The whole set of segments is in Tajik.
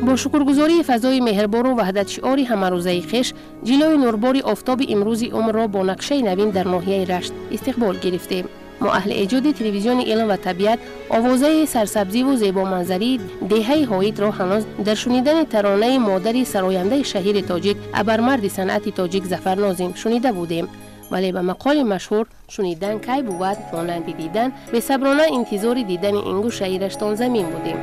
Бо шукргузории фазои меҳрбору ваҳдатшиори ҳамарӯзаи хеш, ҷилои нурбори офтоби имрӯзи умрро бо нақшаи навин дар ноҳияи Рашт истиқбол гирифтем. Мо аҳли эҷоди телевизиони илм ва табиат овозаи сарсабзиву зебоманзарии деҳаи Ҳоидро ҳанӯз дар шунидани таронаи модари сарояндаи шаҳири тоҷик, абармарди санъати тоҷик Зафар Нозим шунида будем. Вале ба мақоли машҳур шунидан кай бувад монанди дидан, бесаброна интизори дидани ин гӯшаи раштонзамин будем.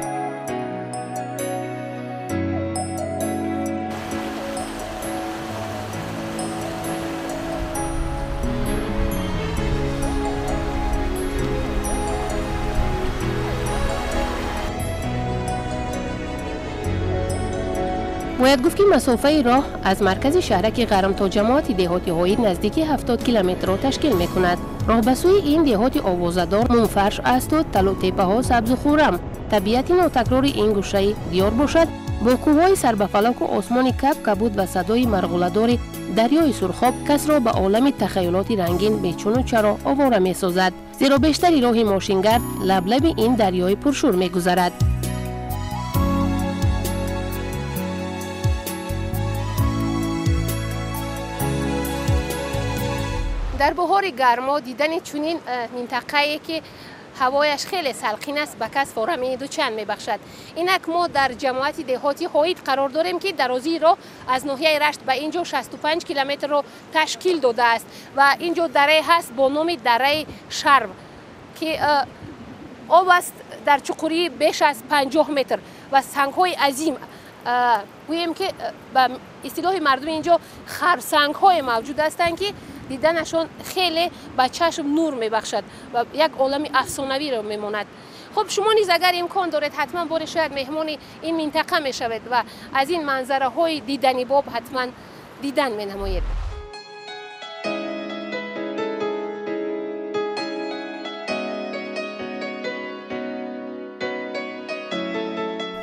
Бояд гуфт, ки масофаи роҳ аз маркази шаҳраки Ғарм то ҷамоати деҳоти Ҳоид наздики 70 километрро ташкил мекунад. Роҳ ба сӯи ин деҳоти овозадор мунфарш асту талӯтепаҳо сабзу хуррам. Табиати нотакрори ин гӯшаи диёр бошад, бо кӯҳҳои сарбафалаку осмони каб-кабуд ва садои марғуладори дарёи Сурхоб касро ба олами тахаюлоти рангин бечуну чаро овора месозад, зеро бештари роҳи мошингард лаблаби ин дарёи пуршӯр мегузарад. Дар баҳори гармо дидани чунин минтақае, ки ҳавояш хеле салқин аст, ба кас форамини дучанд мебахшад. Инак мо дар ҷамоати деҳоти Ҳоид қарор дорем, ки дарозии роҳ аз ноҳияи Рашт ба ин ҷо 65 километрро ташкил додааст ва ин ҷо дарае ҳаст бо номи дараи Шарв, ки об аст дар чуқурии беш аз 50 метр ва сангҳои азим, гӯем ки ба истилоҳи мардуми ин ҷо харсангҳое мавҷуд ҳастанд, ки диданашон хеле ба чашм нур мебахшад ва як олами афсонавиро мемонад. Хуб, шумо низ агар имкон доред, ҳатман боре шояд меҳмони ин минтақа мешавед ва аз ин манзараҳои диданибоб ҳатман дидан менамоед.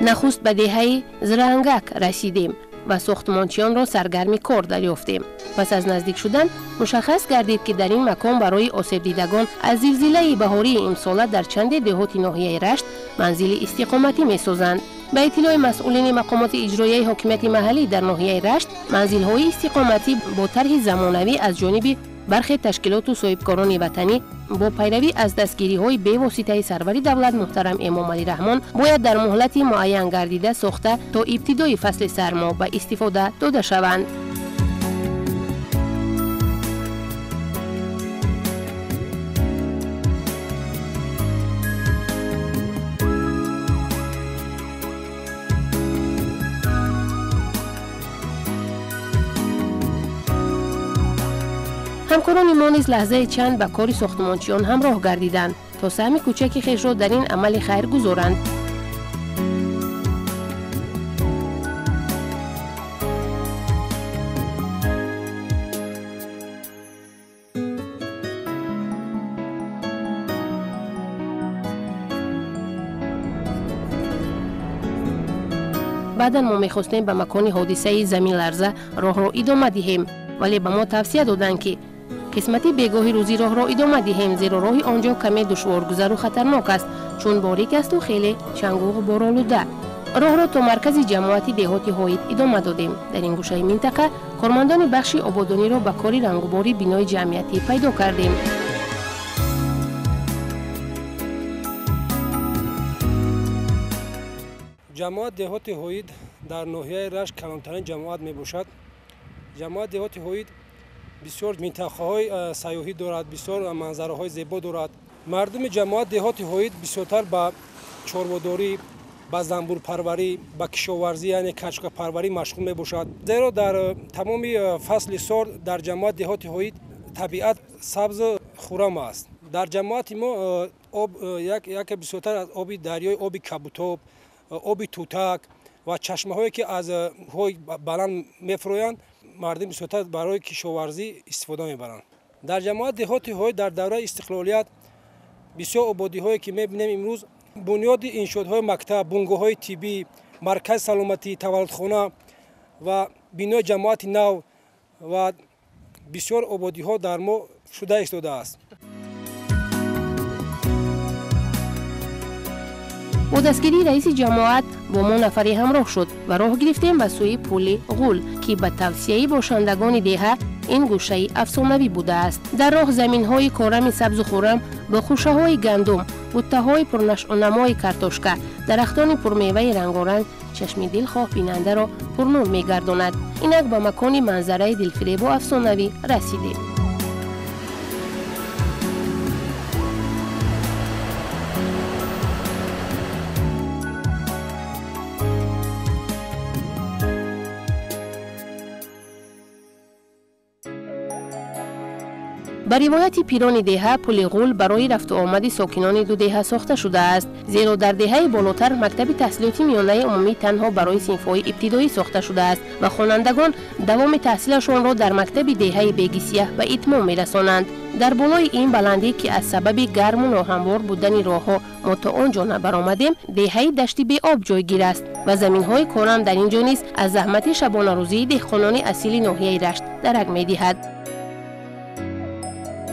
Нахуст ба деҳаи Зрангак расидем ва сохтмончиёнро саргарми кор дарёфтем. Пас аз наздик шудан мушаххас гардид, ки дар ин макон барои осебдидагон аз зилзилаи баҳории имсола дар чанде деҳоти ноҳияи Рашт манзили истиқоматӣ месозанд. Ба иттилои масъулини мақомоти иҷроияи ҳокимияти маҳаллӣ дар ноҳияи Рашт, манзилҳои истиқоматӣ бо тарҳи замонавӣ аз ҷониби бархе ташкилоту соҳибкорони ватанӣ бо пайравӣ аз дастгириҳои бевоситаи сарвари давлат муҳтарам Эмомалӣ Раҳмон бояд дар муҳлати муайян гардида сохта то ибтидои фасли сармо ба истифода дода шаванд. Ҳамкорони мо низ лаҳзаи чанд ба кори сохтмончиён ҳамроҳ гардиданд, то саҳми кӯчаки хешро дар ин амали хайр гузоранд. Баъдан мо мехостем ба макони ҳодисаи заминларза роҳро идома диҳем, вале ба мо тавсия доданд, ки қисмати бегоҳи рӯзӣ роҳро идома диҳем, зеро роҳи он ҷо каме душворгузару хатарнок аст, чун борик асту хеле чангу ғуборолуда. Роҳро то маркази ҷамоати деҳоти Ҳоид идома додем. Дар ин гӯшаи минтақа кормандони бахши ободониро ба кори рангубори бинои ҷамъиятӣ пайдо кардем. Ҷамоат деҳоти Ҳоид дар ноҳияи Рашт калонтарин ҷамоат мебошад. Ҷамоат деҳоти Ҳоид бисёр минтақаҳои сайёҳӣ дорад, бисёр манзараҳои зебо дорад. Мардуми ҷамоат деҳоти Ҳоид бисёртар ба чорводорӣ, ба занбурпарварӣ, ба кишоварзӣ, яъне кашкапарварӣ машғул мебошад. Зеро дар тамоми фасли сол дар ҷамоат деҳоти Ҳоид табиат сабзу хуррам аст. Дар ҷамоати мо об яке бисёртар аз оби дарёи оби Кабутоб, оби Тутак ва чашмаҳое ки аз ҳои баланд мефурӯянд, мардум бисёртар барои кишоварзӣ истифода мебаранд. Дар ҷамоат деҳоти Ҳоид дар давраи истиқлолият бисёр ободиҳое ки мебинем имрӯз, бунёди иншоотҳои мактаб, бунгоҳҳои тиббӣ, маркази саломатӣ, таваллудхона ва бинои ҷамоати нав ва бисёр ободиҳо дар мо шуда истодааст. Бо дастгирии раиси ҷамоат бо мо нафаре ҳамроҳ шуд ва роҳ гирифтем ба сӯи пули Ғул, ки ба тавсияи бошандагони деҳа ин гӯшаи афсонавӣ будааст. Дар роҳ заминҳои корами сабзу хуррам бо хӯшаҳои гандум, буттаҳои пурнашъунамои картошка, дарахтони пурмеваи рангоранг чашми дилхоҳ бинандаро пурнур мегардонад. Инак ба макони манзараи дилфиребу афсонавӣ расидем. Ба ривояти пирони деҳа, пули Ғул барои рафту омади сокинони ду деҳа сохта шудааст, зеро дар деҳаи болотар мактаби таҳсилоти миёнаи умумӣ танҳо барои синфҳои ибтидоӣ сохта шудааст ва хонандагон давоми таҳсилашонро дар мактаби деҳаи Бегисияҳ ба итмом мерасонанд. Дар болои ин баландӣ, ки аз сабаби гарму ноҳамвор будани роҳҳо мо то он ҷо набаромадем, деҳаи Дашти Беоб ҷойгир аст ва заминҳои корам дар ин ҷо низ аз заҳмати шабонарӯзии деҳқонони асили ноҳияи Рашт дарак медиҳад.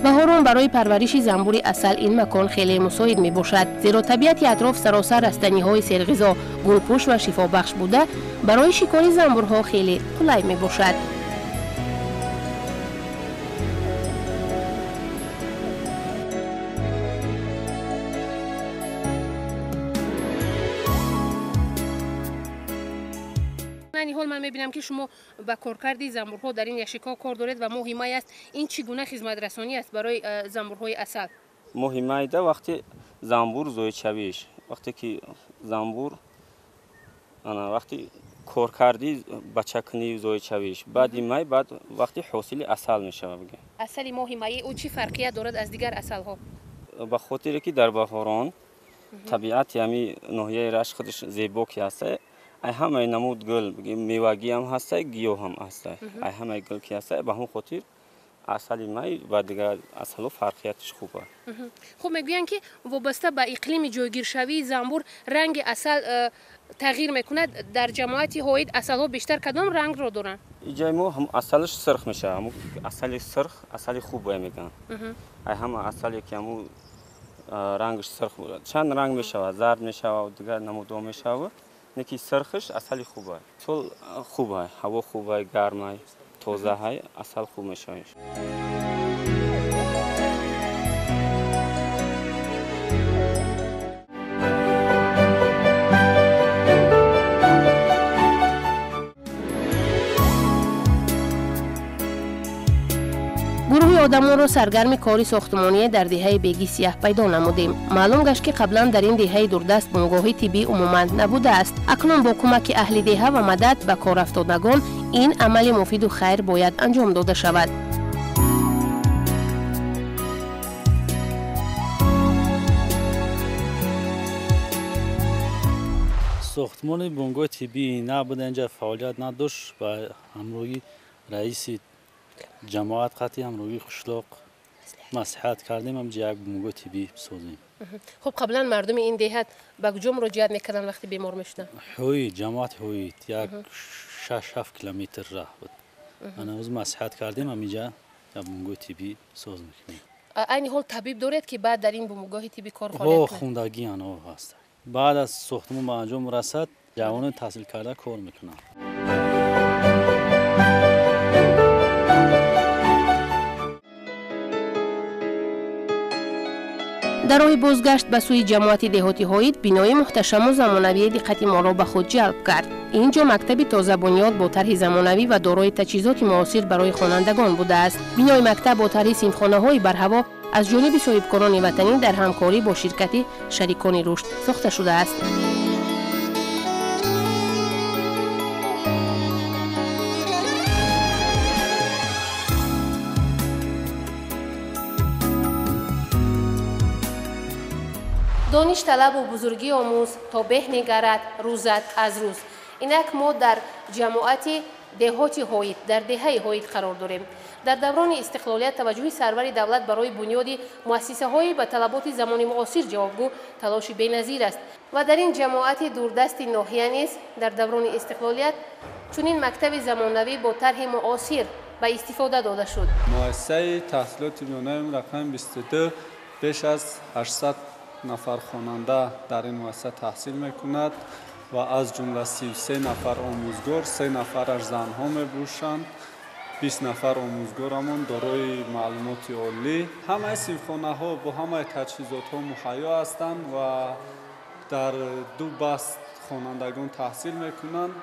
Баҳорон барои парвариши занбури асал ин макон хеле мусоид мебошад, зеро табиати атроф саросар растаниҳои серғизо, гулпӯш ва шифобахш буда, барои шикори занбурҳо хеле қулай мебошад. Ҳол ман мебинам, ки шумо ба коркарди занбурҳо дар ин яшикҳо кор доред ва моҳи май аст. Ин чӣ гуна хизматрасонӣ аст барои занбурҳои асал? Моҳи майда вақти занбур зоидшавиш, вақте ки занбур вақти коркарди бачакунӣ зоидшавиш, баъди май баъд вақти ҳосили асал мешавад. Асали моҳи майӣ ӯ чӣ фарқият дорад аз дигар асалҳо? Ба хотире ки дар баҳорон табиати ҳами ноҳияи Рашт худаш зебо ки ҳаста, ай ҳамаи намуд гул, мевагӣ ҳам ҳаста, гиёҳ ҳам ҳаста, ай ҳамаи гул ки ҳаста, ба ҳамон хотир асали май ва дигар асалҳо фарқиятиш хуб аст. Хуб, мегӯянд, ки вобаста ба иқлими ҷойгиршавии занбур ранги асал тағйир мекунад. Дар ҷамоати Ҳоид асалҳо бештар кадом рангро доранд? Иҷои мо асалаш сирх мешавад. Ҳамун асали сирх асали хуб бая мегӯянд. Ай ҳама асале ки ҳамун рангаш сирх, чанд ранг мешавад, зард мешавад, дигар намудҳо мешавад, неки сирхиш асали хуб аст. Сол хуб аст, ҳаво хуб аст, гарм аст, тоза аст, асал хуб мешавад. Гурӯҳи одамонро саргарми кори сохтмоние дар деҳаи Бегисияҳ пайдо намудем. Маълум гашт, ки қаблан дар ин деҳаи дурдаст бунгоҳи тиббӣ умуман набудааст. Акнун бо кӯмаки аҳли деҳа ва мадад ба корафтодагон ин амали муфиду хайр бояд анҷом дода шавад. Сохтмони бунгоҳи тиббӣ набуда, инҷа фаъолият надошт ва ҳамроҳи раиси ҷамоат қатъи ҳамроҳи қишлоқ маслиҳат кардем, ҳамҷа як бунгоҳи тиббӣ бисозем. Хуб, қаблан мардуми ин деҳат ба куҷо муроҷиат мекарданд вақте бемор мешуданд? Ҳоид, ҷамоати Ҳоид, як 6-7 километр раҳ буд. Ана ӯз маслиҳат кардем, ҳаминҷа як бунгоҳи тиббӣ соз мекунем. Айни ҳол табиб доред, ки баъд дар ин бунгоҳи тиббӣ кор фаъолият кунад? Хондагӣ ано ҳаст. Баъд аз сохтмон ба анҷом расад, ҷавонони таҳсилкарда кор мекунанд. Дар роҳи бозгашт ба сӯи ҷамоати деҳоти Ҳоид бинои муҳташаму замонавии диққати моро ба худ ҷалб кард. Ин ҷо мактаби тозабунёд бо тарҳи замонавӣ ва дорои таҷҳизоти муосир барои хонандагон будааст. Бинои мактаб бо тарҳи синфхонаҳои барҳаво аз ҷониби соҳибкорони ватанӣ дар ҳамкорӣ бо ширкати Шарикони рушд сохта шудааст. Дониш талабу бузургӣ омӯз, то беҳ нигарад рӯзат аз рӯз. Инак мо дар ҷамоати деҳоти Ҳоид, дар деҳаи Ҳоид қарор дорем. Дар даврони истиқлолият таваҷҷӯҳи сарвари давлат барои бунёди муассисаҳои ба талаботи замони муосир ҷавобгӯ талоши беназир аст ва дар ин ҷамоати дурдасти ноҳия низ дар даврони истиқлолият чунин мактаби замонавӣ бо тарҳи муосир ба истифода дода шуд. Муассисаи таҳсилоти миёнаи рақами 22 беш аз 800 нафар хонанда дар ин муассиса таҳсил мекунад ва аз ҷумла 33 нафар омӯзгор, 3 нафараш занҳо мебошанд, 20 нафар омӯзгорамон дорои маълумоти олӣ. Ҳамаи синфхонаҳо бо ҳамаи таҷҳизотҳо муҳайё ҳастанд ва дар ду баст хонандагон таҳсил мекунанд.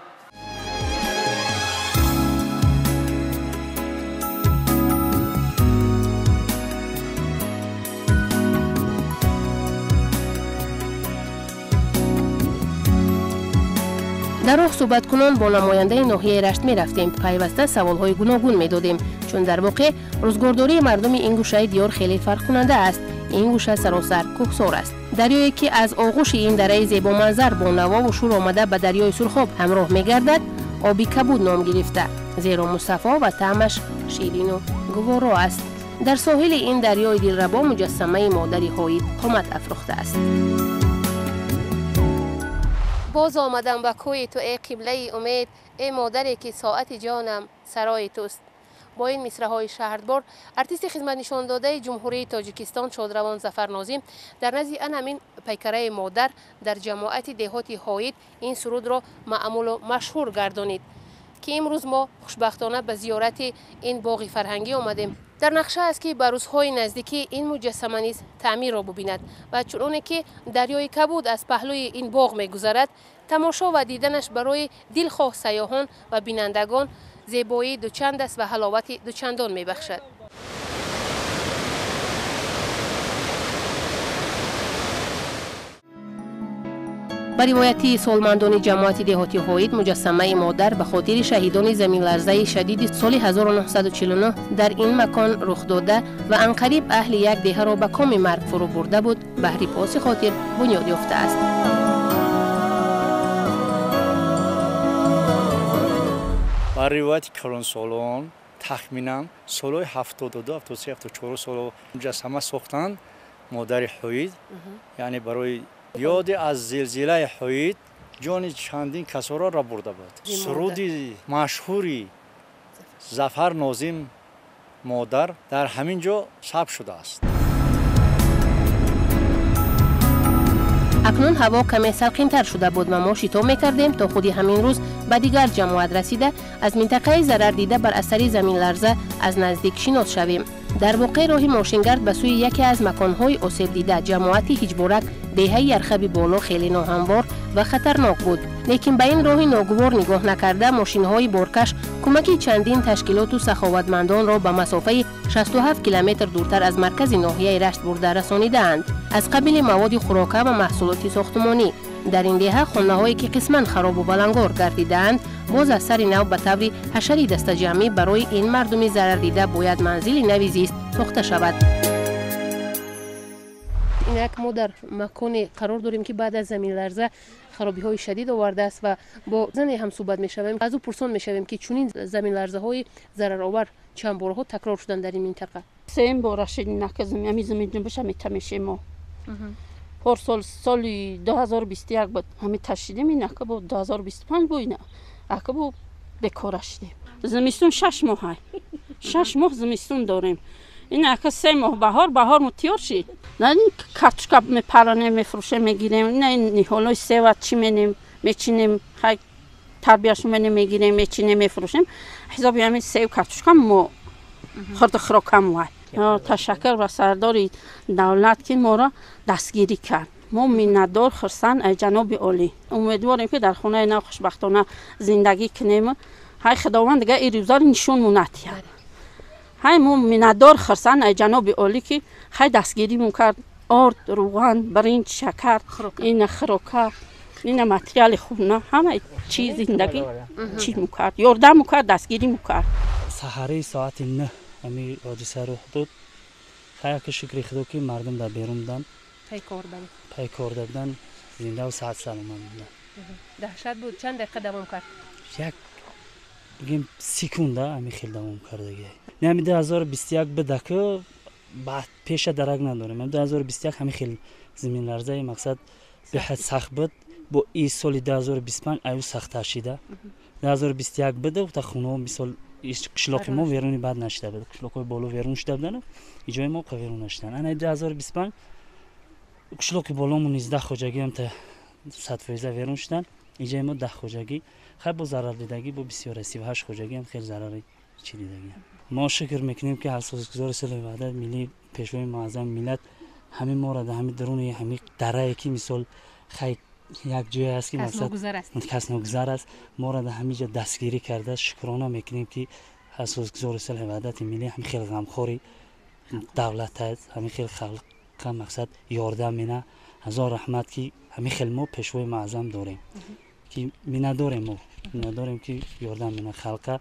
Дар роҳ суҳбаткунон бо намояндаи ноҳияи Рашт мерафтем, пайваста саволҳои гуногун медодем, чун дар воқеъ рӯзгордории мардуми ин гӯшаи диёр хеле фарқкунанда аст. Ин гӯша саросар кӯҳсор аст. Дарёе ки аз оғӯши ин дараи зебоманзар бо навову шӯр омада ба дарёи Сурхоб ҳамроҳ мегардад, оби кабуд ном гирифта, зеро мусаффо ва таъмаш ширину гуворо аст. Дар соҳили ин дарёи дилрабо муҷассамаи модари Ҳоид қомат афрохтааст. Боз омадам ба кӯи ту, эй қиблаи умед, эй модаре ки соати ҷонам сарои туст. Бо ин мисраҳои шаҳрдбор артисти хизматнишондодаи Ҷумҳурии Тоҷикистон шодравон Зафар Нозим дар назди ан ҳамин пайкараи модар дар ҷамоати деҳоти Ҳоид ин сурудро маъмулу машҳур гардонид, ки имрӯз мо хушбахтона ба зиёрати ин боғи фарҳангӣ омадем. Дар нақша аст ки ба рӯзҳои наздикӣ ин муҷассама низ таъмирро бубинад ва чуноне ки дарёи кабуд аз паҳлӯи ин боғ мегузарад, тамошо ва диданаш барои дилхоҳ сайёҳон ва бинандагон зебоии дучанд аст ва ҳаловати дучандон мебахшад. Ба ривояти солмандони ҷамоати деҳоти Ҳоид, муҷассамаи модар ба хотири шаҳидони заминларзаи шадиди соли 1949 дар ин макон рух дода ва анқариб аҳли як деҳаро ба коми марг фурӯ бурда буд, баҳри поси хотир бунёд ёфтааст. Ба ривояти калонсолон тахминан солҳои 72, 73, 74 соло муҷассама сохтанд модари Ҳоид, яъне барои ёди аз зилзилаи Ҳоид ҷони чандин касоро ра бурда буд. Суруди машҳури Зафар Нозим модар дар ҳамин ҷо сабт шудааст. Акнун ҳаво каме салқинтар шуда буд ва мо шитоб мекардем то худи ҳамин рӯз ба дигар ҷамоат расида аз минтақаи зарардида бар асари заминларза аз наздик шинос шавем. Дар воқеъ роҳи мошингард ба сӯи яке аз маконҳои осебдида ҷамоати Ҳиҷборак деҳаи Ярхаби боло хеле ноҳамвор ва хатарнок буд. Лекин ба ин роҳи ногувор нигоҳ накарда мошинҳои боркаш кӯмаки чандин ташкилоту саховатмандонро ба масофаи 67 километр дуртар аз маркази ноҳияи Рашт бурда расонидаанд, аз қабили маводи хӯрока ва маҳсулоти сохтумонӣ. Дар ин деҳа хонаҳое ки қисман харобу балангор гардидаанд, боз аз сари нав ба таври ҳашари дастаҷамъӣ барои ин мардуми зарардида бояд манзили нави зист сохта шавад. Инак мо дар маконе қарор дорем ки баъд аз заминларза харобиҳои шадид овардааст ва бо зане ҳам суҳбат мешавем, аз ӯ пурсон мешавем ки чунин заминларзаҳои зараровар чанд борҳо такрор шуданд дар ин минтақа. Сеюм бора шид инак ами заминҷунбиша метамешем мо. Порсол соли 2021 буд, ҳами ташидем, инака бо 2025 бу ина ака бо бекора шидем. Зимистон 6 моҳ ҳай, 6 моҳ зимистон дорем. Ин ака 3 моҳ баҳор, баҳор мо тиёр шид. На ин картошка мепаронем, мефурӯшем, мегирем, на ин ниҳолҳои сева чӣ менем, мечинем, хай тарбияшон менем, мегирем, мечинем, мефурӯшем. Ҳисоби ҳамин сев картошка мо хурду хӯрокам вай. Ташаккур ба сардори давлат, ки моро дастгирӣ кард. Мо миннатдор, хурсанд аз ҷаноби олӣ. Умедворем, ки дар хонаи нав хушбахтона зиндагӣ кунем. Ҳай, Худованд дига ин рӯзаро нишонмон надиҳад. Ҳай, мо миннатдор, хурсанд аз ҷаноби олӣ, ки хай дастгиримон кард. Орд, рӯған, биринҷ, шакар, ина хӯрока, ина материали хона, ҳама чиз зиндагӣ чӣ кард, ёрдаму кард, дастгириму кард. Саҳари соати 9 ҳами ҳодиса рух дод. Хаяки, шукри Худо, ки мардум дар берун буданд, пайкорда буданд, зиндаву саҳат саломат буданд. Даҳшат буд. Чанд дақиқа давом кард? Як бигем, секунда ҳами хел давом кардаги. Ҳами 2021 бидаку баъд пеша дарак надорем. 2021 ҳами хел заминларзаи мақсад беҳад сахт буд. Бо и соли 2025 аю сахттар шида. 2021 буда, та хонаҳо, мисол, қишлоқи мо веруни бад нашида буд, қишлоқҳои боло верун шуда буданд, иҷои мо верун нашидан. Ана 2025 қишлоқи боломо 19 хоҷагиам та 100% верун шуданд, иҷои мо 10 хоҷагӣ. Хай, бо зарардидагӣ бо бисёр, 38 хоҷагиам хеле зарари чӣ дидагиам. Мо шукр мекунем, ки Асосгузори сулҳу ваҳдати миллӣ, Пешвои муаззами миллат ҳамин моро дар ҳамин даруни ҳамин дарае, ки мисол хай як ҷое аст, ки касногузар аст, моро дар ҳамин ҷо дастгирӣ карда. Шукрона мекунем, ки Асосгузори сулҳу ваҳдати миллӣ ҳамин хел ғамхори давлат аст, ҳамин хел халқа мақсад ёрдам мена. Ҳазор раҳмат, ки ҳамин хел мо Пешвои муаззам дорем, ки миннатдорем, мо миннатдорем, ки ёрдам мена халқа.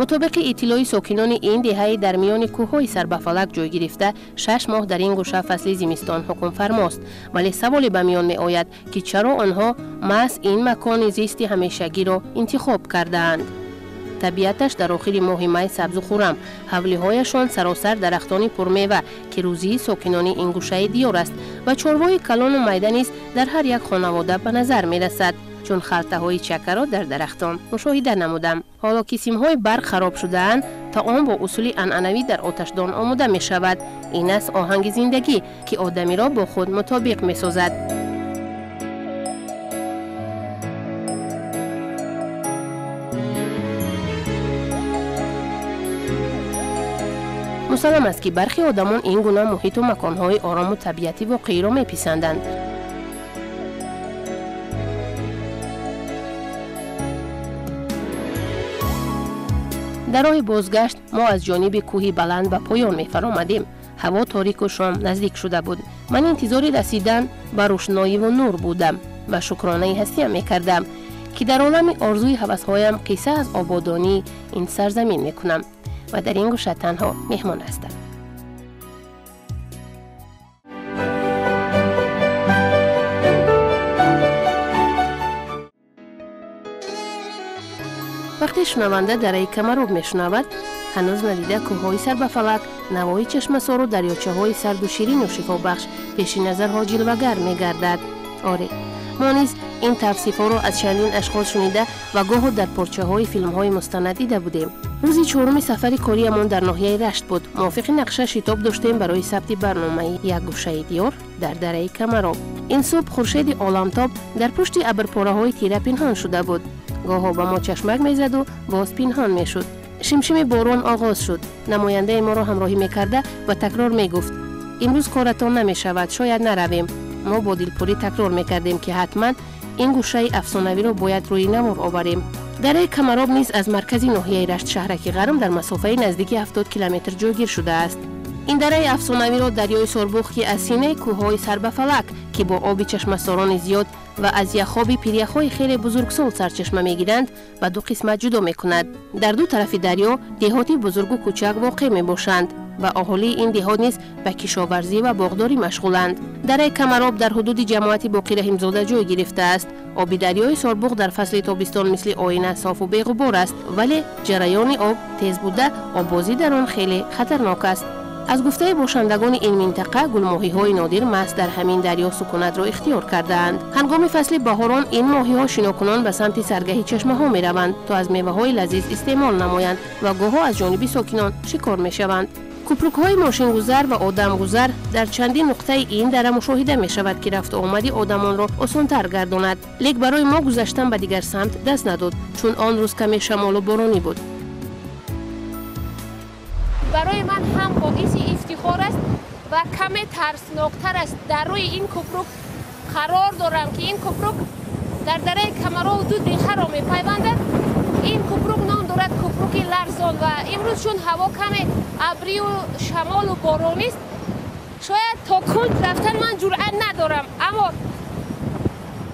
Мутобиқи иттилои сокинони ин деҳаи дар миёни кӯҳҳои сарбафалак ҷой гирифта, 6 моҳ дар ин гӯша фасли зимистон ҳукмфармост. Вале саволе ба миён меояд, ки чаро онҳо маҳз ин макони зисти ҳамешагиро интихоб кардаанд. Табиаташ дар охири моҳи май сабзу хуррам, ҳавлиҳояшон саросар дарахтони пурмева, ки рӯзии сокинони ин гӯшаи диёр аст, ва чорвои калону майда низ дар ҳар як хонавода ба назар мерасад, чун халтаҳои чакаро дар дарахтон мушоҳида намудам. Ҳоло ки симҳои барқ хароб шудаанд, таом бо усули анъанавӣ дар оташдон омода мешавад. Ин аст оҳанги зиндагӣ, ки одамиро бо худ мутобиқ месозад. Мусаллам аст, ки бархе одамон ин гуна муҳиту маконҳои орому табиати воқеиро меписанданд. Дар роҳи бозгашт мо аз ҷониби кӯҳи баланд ба поён мефаромадем. Ҳаво торику шом наздик шуда буд. Ман интизори расидан ба рӯшноиву нур будам ва шукронаи ҳастиям мекардам, ки дар олами орзуи ҳавасҳоям қисса аз ободонии ин сарзамин мекунам ва дар ин гӯша танҳо меҳмон ҳастам. Вақте шунаванда дараи Камароб мешунавад, ҳанӯз надида кӯҳҳои сарбафалак, навои чашмасору дарёчаҳои сарду ширину шифобахш пеши назарҳо ҷилвагар мегардад. Оре, мо низ ин тавсифҳоро аз чандин ашхос шунида ва гоҳо дар порчаҳои филмҳои мустанад дида будем. Рӯзи чоруми сафари кориямон дар ноҳияи Рашт буд. Мувофиқи нақша шитоб доштем барои сабти барномаи «Як гӯшаи диёр» дар дараи Камароб. Ин субҳ хуршеди оламтоб дар пушти абрпораҳои тира пинҳон шуда буд. Гоҳо ба мо чашмак мезаду боз пинҳон мешуд. Шимшими борон оғоз шуд. Намояндаи моро ҳамроҳӣ мекарда ва такрор мегуфт: «Имрӯз коратон намешавад, шояд наравем». Мо бо дилпурӣ такрор мекардем, ки ҳатман ин гӯшаи афсонавиро бояд рӯи навор оварем. Дараи Камароб низ аз маркази ноҳияи Рашт, шаҳраки Ғарм, дар масофаи наздики 70 километр ҷойгир шудааст. Ин дараи афсонавиро дарёи Сорбух, ки аз синаи кӯҳҳои сарбафалак, ки бо оби чашмасорони зиёд ва аз яхоби пиряхҳои хеле бузургсол сарчашма мегиранд, ба ду қисмат ҷудо мекунад. Дар ду тарафи дарё деҳоти бузургу кӯчак воқеъ мебошанд ва аҳолии ин деҳот низ ба кишоварзӣ ва боғдорӣ машғуланд. Дараи Камароб дар ҳудуди ҷамоати Боқираҳимзода ҷой гирифтааст. Оби дарёи Сорбуғ дар фасли тобистон мисли оина софу беғубор аст, вале ҷараёни об тез буда, оббозӣ дар он хеле хатарнок аст. Аз гуфтаи бошандагони ин минтақа, гулмоҳиҳои нодир маҳз дар ҳамин дарё сукунатро ихтиёр кардаанд. Ҳангоми фасли баҳорон ин моҳиҳо шинокунон ба самти саргаҳи чашмаҳо мераванд, то аз меваҳои лазиз истеъмол намоянд ва гоҳо аз ҷониби сокинон шикор мешаванд. Кӯпрукҳои мошингузар ва одамгузар дар чандин нуқтаи ин дара мушоҳида мешавад, ки рафту омади одамонро осонтар гардонад. Лек барои мо гузаштан ба дигар самт даст надод, чун он рӯз каме шамолу боронӣ буд. Барои ман ҳам боиси ифтихор аст ва каме тарсноктар аст. Дар рӯи ин купрук қарор дорам, ки ин купрук дар дараи Камаров ду деҳаро мепайвандад. Ин купрук ном дорад купруки ларзон ва имрӯз чун ҳаво каме абрию шамолу боронист, шояд то кунҷ рафтан ман ҷуръат надорам, аммо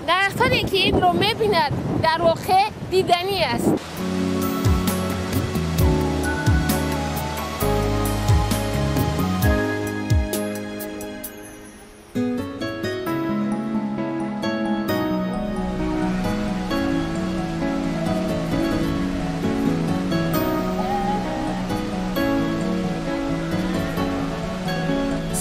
нафаре ки инро мебинад, дар воқеъ диданӣ аст.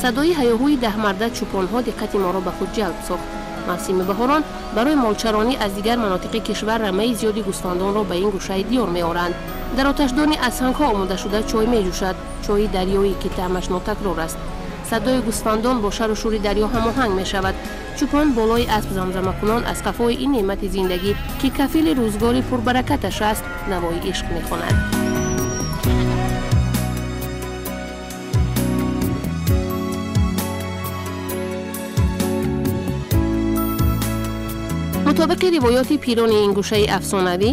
Садои ҳаёҳӯи даҳмарда чӯпонҳо диққати моро ба худ ҷалб сохт. Мавсими баҳорон барои молчаронӣ аз дигар манотиқи кишвар рамаи зиёди гӯсфандонро ба ин гӯшаи диёр меоранд. Дар оташдони аз сангҳо омодашуда чой меҷӯшад, чои дарёӣ, ки таъмаш нотакрор аст. Садои гӯсфандон бо шару шӯри дарё ҳамоҳанг мешавад. Чӯпон болои асп замзамакунон аз қафои ин неъмати зиндагӣ, ки кафили рӯзгори пурбаракаташ аст, навои ишқ мехонад. Мутобиқи ривоёти пирони ин гӯшаи афсонавӣ,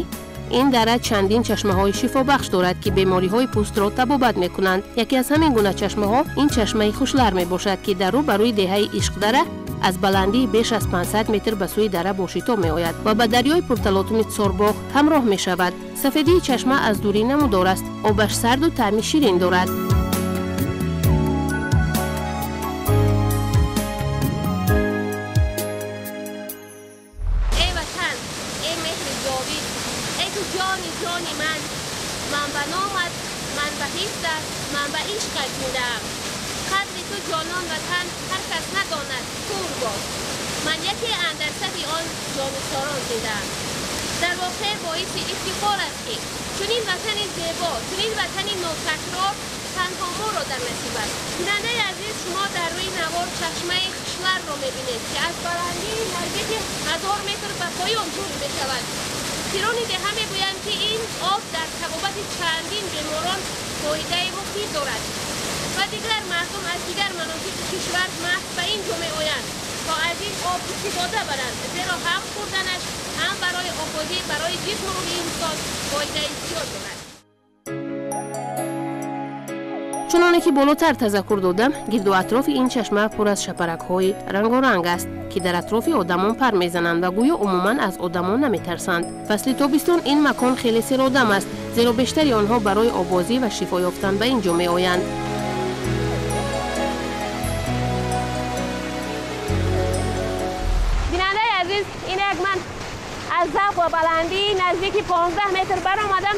ин дара чандин чашмаҳои шифобахш дорад, ки бемориҳои пӯстро табобат мекунанд. Яке аз ҳамин гуна чашмаҳо ин чашмаи Хушлар мебошад, ки дар рӯ ба рӯи деҳаи Ишқдара аз баландии беш аз 500 метр ба сӯи дара бо шитоб меояд ва ба дарёи пурталотуми Цорбоғ ҳамроҳ мешавад. Сафедии чашма аз дурӣ намудор аст, обаш сарду таъми ширин дорад. Дар воқеъ боиси ифтихор аст, ки чунин ватани зебо, чунин ватани нотакрор танҳо моро дар насиб аст. Бинандаи азиз, шумо дар рӯи навор чашмаи Хушларро мебинед, ки аз баландии наздики 1000 метр ба поён ҷорӣ мешавад. Пирони деҳа мегӯянд, ки ин об дар табобати чандин беморон фоидаи муфид дорад ва дигар мардум аз дигар манотиқи кишвар маҳз ба ин ҷо меоянд, то аз ин об истифода баранд, зеро ҳам хӯрданаш, ҳам барои оббозӣ барои ҷисму рӯҳи инсон фоидаи зиёд дорад. Чуноне ки болотар тазаккур додам, гирду атрофи ин чашма пур аз шапаракҳои рангоранг аст, ки дар атрофи одамон пар мезананд ва гӯё умуман аз одамон наметарсанд. Фасли тобистон ин макон хеле серодам аст, зеро бештари онҳо барои оббозӣ ва шифо ёфтан ба ин ҷо меоянд. Бинандаи азиз, инак ман аз завқ ва баландии наздики 15 метр баромадам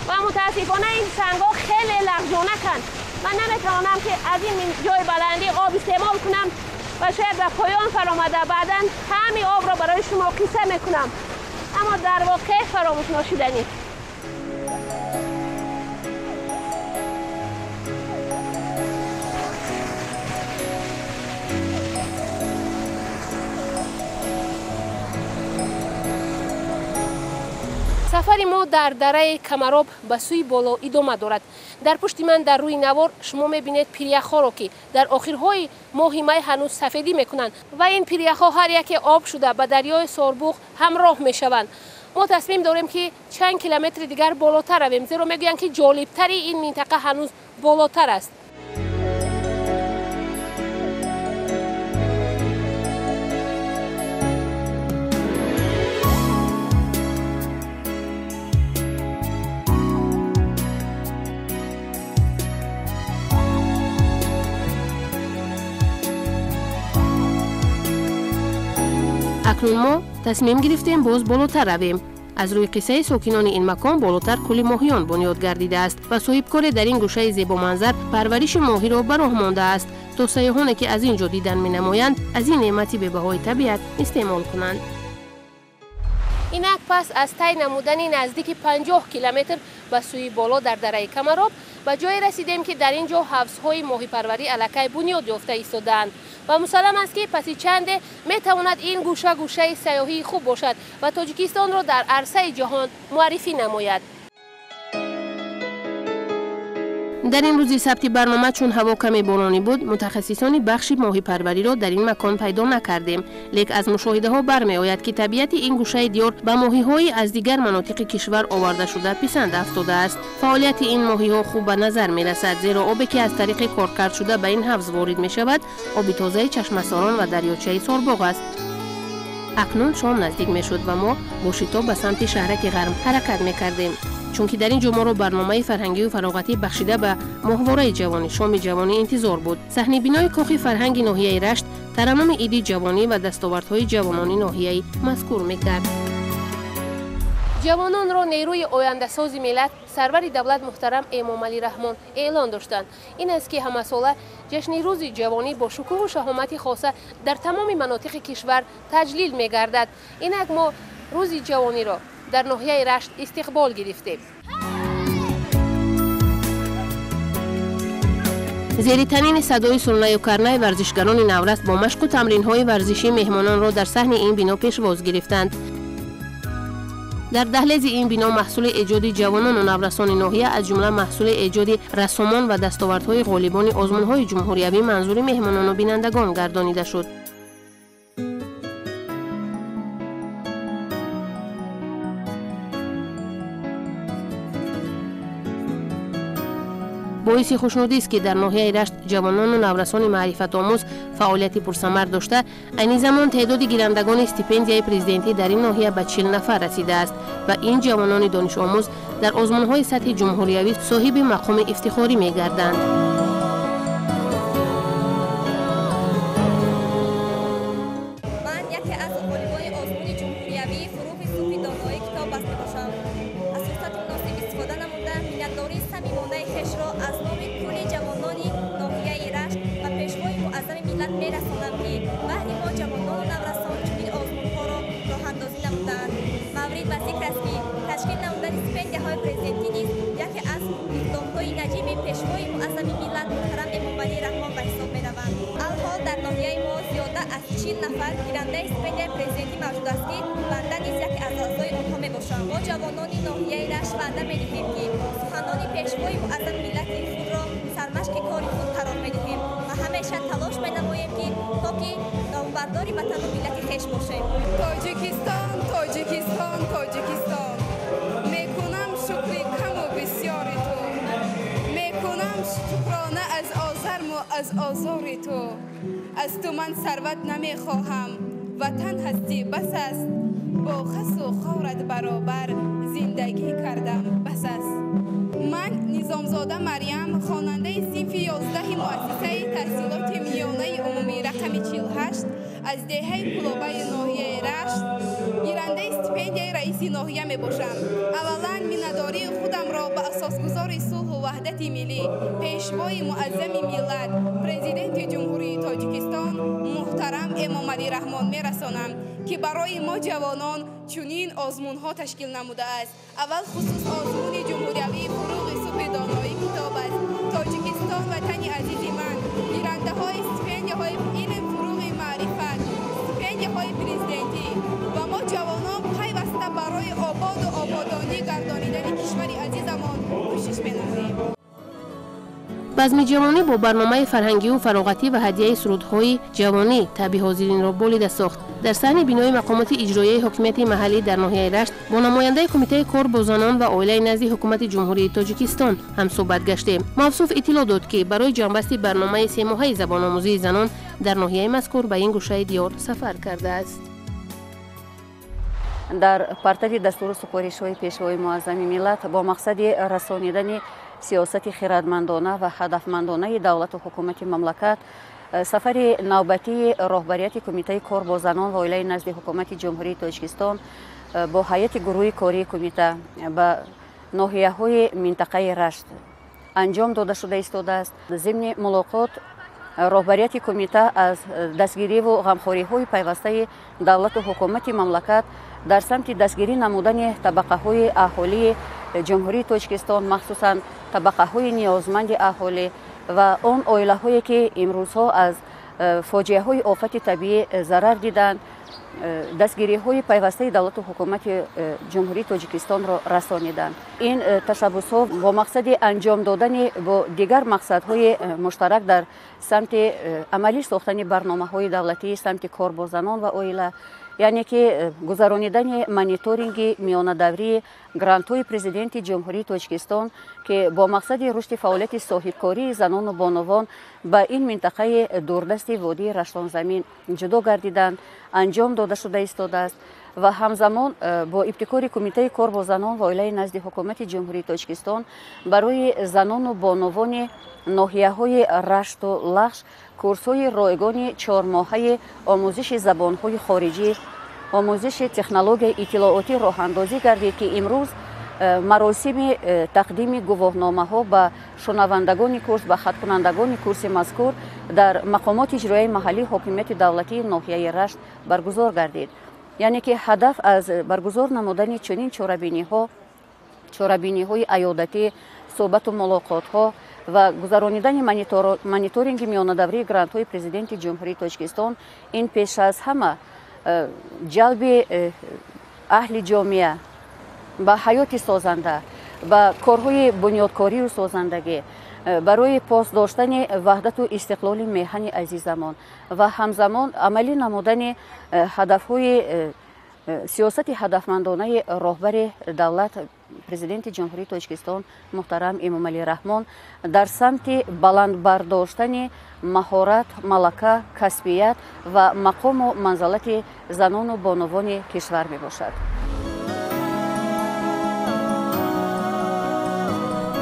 ва мутаассифона ин сангҳо хеле лағжонаканд. Ман наметавонам, ки аз ин ҷои баландӣ об истеъмол кунам ва шояд ба поён фаромада баъдан таъми обро барои шумо қисса мекунам, аммо дар воқеъ фаромӯшношуданӣ. Сафари мо дар дараи Камароб ба сӯи боло идома дорад. Дар пушти ман дар рӯи навор шумо мебинед пиряхҳоро, ки дар охирҳои моҳи май ҳанӯз сафедӣ мекунанд ва ин пиряхҳо ҳар яке об шуда ба дарёи Сорбуғ ҳамроҳ мешаванд. Мо тасмим дорем, ки чанд километри дигар болотар равем, зеро мегӯянд, ки ҷолибтари ин минтақа ҳанӯз болотар аст. Акнун мо тасмим гирифтем боз болотар равем. Аз рӯи қиссаи сокинони ин макон болотар кӯли моҳиён бунёд гардидааст ва соҳибкоре дар ин гӯшаи зебоманзар парвариши моҳиро ба роҳ мондааст, то сайёҳоне ки аз ин ҷо дидан менамоянд, аз ин неъмати бебаҳои табиат истеъмол кунанд. Инак пас аз тай намудани наздики 50 километр ба сӯи боло дар дараи Камароб ба ҷое расидем, ки дар ин ҷо ҳавзҳои моҳипарварӣ аллакай бунёд ёфта истодаанд ва мусаллам аст, ки паси чанде метавонад ин гӯша гӯшаи сайёҳии хуб бошад ва Тоҷикистонро дар арсаи ҷаҳон муаррифӣ намояд. Дар ин рӯзи сабти барнома, чун ҳаво каме боронӣ буд, мутахассисони бахши моҳипарвариро дар ин макон пайдо накардем. Лек аз мушоҳидаҳо бармеояд, ки табиати ин гӯшаи диёр ба моҳиҳои аз дигар манотиқи кишвар оварда шуда писанд афтодааст. Фаъолияти ин моҳиҳо хуб ба назар мерасад, зеро обе ки аз тариқи коркард шуда ба ин ҳавз ворид мешавад, оби тозаи чашмасорон ва дарёчаи Сорбоғ аст. Акнун шом наздик мешуд ва мо бо шитоб ба самти шаҳраки Ғарм ҳаракат мекардем, чунки дар ин ҷо моро барномаи фарҳангию фароғатӣ, бахшида ба моҳвораи ҷавонӣ, шоми ҷавонӣ интизор буд. Саҳни бинои кохи фарҳанги ноҳияи Рашт тараннуми иди ҷавонӣ ва дастовардҳои ҷавонони ноҳияи мазкур мекард. Ҷавононро нерӯи ояндасози миллат сарвари давлат муҳтарам Эмомалӣ Раҳмон эълон доштанд. Ин аст, ки ҳамасола ҷашни рӯзи ҷавонӣ бо шукӯҳу шаҳомати хоса дар тамоми манотиқи кишвар таҷлил мегардад. Инак мо рӯзи ҷавониро дар ноҳияи Рашт истиқбол гирифтем. Зери танини садои сурнаю карнай, варзишгарони навраст бо машқу тамринҳои варзишӣ меҳмононро дар саҳни ин бино пешвоз гирифтанд. Дар даҳлези ин бино маҳсули эҷоди ҷавонону наврасони ноҳия, аз ҷумла маҳсули эҷоди рассомон ва дастовардҳои ғолибони озмунҳои ҷумҳуриявӣ манзури меҳмонону бинандагон гардонида шуд. Боиси хушнудист, ки дар ноҳияи Рашт ҷавонону наврасони маърифатомӯз фаъолияти пурсамар дошта, айни замон теъдоди гирандагони стипендияи президентӣ дар ин ноҳия ба 40 нафар расидааст ва ин ҷавонони донишомӯз дар озмунҳои сатҳи ҷумҳуриявӣ соҳиби мақоми ифтихорӣ мегарданд. Ман яке аз ғолибони озмуни ҷумҳуриявии «Фурӯғи субҳи доноӣ китоб аст» мебошам. Аз фурсати муносиб истифода намуда, миннатдории самимонаи хешро аз номи кулли ҷавонони ноҳияи Рашт ба Пешвои муаззами миллат мерасонам, ки баҳри мо, ҷавонону наврасон, чунин озмунҳоро роҳандозӣ намудаанд. Маврид ба зикр аст, ки ташкил намудани стипендияҳои президентӣ низ яке аз иқдомҳои наҷиби Пешвои муаззами миллат муҳтарам Эмомалӣ Раҳмон ба ҳисоб мераванд. Алҳол дар ноҳияи мо зиёда аз 40 нафар гирандаи стипендияи президентӣ мавҷуд аст, ки банда низ яке аз аъзои онҳо мебошам. Мо, ҷавонони ноҳияи Рашт, ваъда медиҳем, ки суханони Пешвои муаззами миллати худро сармашқи кори худ қарор медиҳем ва ҳамеша талош менамоем, ки то ки номбардори ватану миллати хеш бошем. Тоҷикистон, Тоҷикистон, Тоҷикистон, мекунам шукри каму бисёри ту, мекунам шукрона аз озарму аз озори ту. Аз ту ман сарват намехоҳам, ватан ҳастӣ, бас аст. Бо хасу хорат баробар зиндагӣ кардам, бас аст. Ман Низомзода Марьям, хонандаи синфи 11-и муассисаи таҳсилоти миёнаи умумии рақами 48 аз деҳаи Кулобаи ноҳияи Рашт, гирандаи стипендияи раиси ноҳия мебошам. Аввалан, миннатдории худамро ба асосгузори сулҳу ваҳдати миллӣ, Пешвои муаззами миллат, Президенти Ҷумҳурии Тоҷикистон муҳтарам Эмомалӣ Раҳмон мерасонам, ки барои мо, ҷавонон, чунин озмунҳо ташкил намудааст. Аввал хусус озмуни ҷумҳуриявии «Фурӯғи субҳи доноӣ китоб аст». Тоҷикистон, ватани азизи ман, гирандаҳои стипендияҳои «Илм фурӯғи маърифат», стипендияҳои президентӣ ва мо, ҷавонон, пайваста барои ободу ободонӣ гардонидани кишвари азизамон кӯшиш менамоем. Базми ҷавонӣ бо барномаи фарҳангию фароғатӣ ва ҳадияи сурудҳои ҷавонӣ таъби ҳозиринро болида сохт. Дар саҳни бинои мақомоти иҷроияи ҳокимияти маҳаллӣ дар ноҳияи Рашт бо намояндаи Кумитаи кор бо занон ва оилаи назди Ҳукумати Ҷумҳурии Тоҷикистон ҳамсӯҳбат гаштем. Мавсуф иттилоъ дод, ки барои ҷамъбасти барномаи семоҳаи забономӯзии занон дар ноҳияи мазкур ба ин гӯшаи диёр сафар кардааст. Дар партави дастуру супоришҳои Пешвои муаззами миллат бо мақсади расонидани сиёсати хирадмандона ва ҳадафмандонаи давлату ҳукумати мамлакат, сафари навбатии роҳбарияти Кумитаи кор бо занон ва оилаи назди Ҳукумати Ҷумҳурии Тоҷикистон бо ҳайати гурӯҳи кории кумита ба ноҳияҳои минтақаи Рашт анҷом дода шуда истодааст. Зимни мулоқот роҳбарияти кумита аз дастгириву ғамхориҳои пайвастаи давлату ҳукумати мамлакат дар самти дастгирӣ намудани табақаҳои аҳолии Ҷумҳурии Тоҷикистон, махсусан табақаҳои ниёзманди аҳолӣ ва он оилаҳое, ки имрӯзҳо аз фоҷиаҳои офати табиӣ зарар диданд. Дастгириҳои пайвастаи давлату ҳукумати Ҷумҳурии Тоҷикистонро расониданд. Ин ташаббусҳо бо мақсади анҷом додани бо дигар мақсадҳои муштарак дар самти амалӣ сохтани барномаҳои давлатии самти кор бо занон ва оила, яъне ки гузаронидани мониторинги миёнадаврии грантҳои Президенти Ҷумҳурии Тоҷикистон, ки бо мақсади рушди фаъолияти соҳибкории занону бонувон ба ин минтақаи дурдасти водии Раштонзамин ҷудо гардиданд, анҷом дода шуда истодааст ва ҳамзамон бо ибтикори Кумитаи кор бо занон ва оилаи назди Ҳукумати Ҷумҳурии Тоҷикистон барои занону бонувони ноҳияҳои Рашту Лахш курсҳои ройгони чормоҳаи омӯзиши забонҳои хориҷӣ, омӯзиши технологияи иттилоотӣ роҳандозӣ гардид, ки имрӯз маросими тақдими гувоҳномаҳо ба шунавандагони курс, ба хаткунандагони курси мазкур дар мақомоти иҷроияи маҳаллии ҳокимияти давлатии ноҳияи Рашт баргузор гардид. Яъне ки ҳадаф аз баргузор намудани чунин чорабиниҳои аёдатӣ, суҳбату мулоқотҳо ва гузаронидани мониторинги миёнадаврии грантҳои Президенти Ҷумҳурии Тоҷикистон ин пеш аз ҳама ҷалби аҳли ҷомеа ба ҳаёти созанда, ба корҳои бунёдкорию созандагӣ, барои пос доштани ваҳдату истиқлоли меҳани азизамон ва ҳамзамон амалӣ намудани ҳадафҳои сиёсати ҳадафмандонаи роҳбари давлат, Президенти Ҷумҳурии Тоҷикистон муҳтарам Эмомалӣ Раҳмон дар самти баланд бардоштани маҳорат, малака, касбият ва мақому манзалати занону бонувони кишвар мебошад.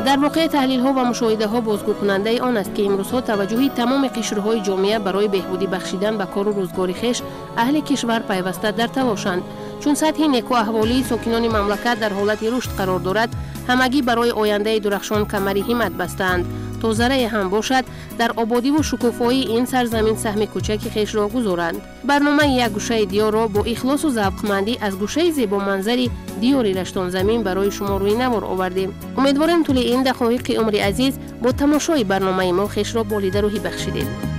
Дар воқеъ таҳлилҳо ва мушоҳидаҳо бозгӯкунандаи он аст, ки имрӯзҳо таваҷҷӯҳи тамоми қишрҳои ҷомеа барои беҳбудӣ бахшидан ба кору рӯзгори хеш аҳли кишвар пайваста дар талошанд. Чун сатҳи некӯаҳволии сокинони мамлакат дар ҳолати рушд қарор дорад, ҳамагӣ барои ояндаи дурахшон камари ҳиммат бастаанд, то заррае ҳам бошад дар ободиву шукуфоии ин сарзамин саҳми кӯчаки хешро гузоранд. Барномаи як гӯшаи диёрро бо ихлосу завқмандӣ аз гӯшаи зебоманзари диёри Раштонзамин барои шумо рӯи навор овардем. Умедворем, тӯли ин дақоиқи умри азиз бо тамошои барномаи мо хешро болида рӯҳӣ бахшидед.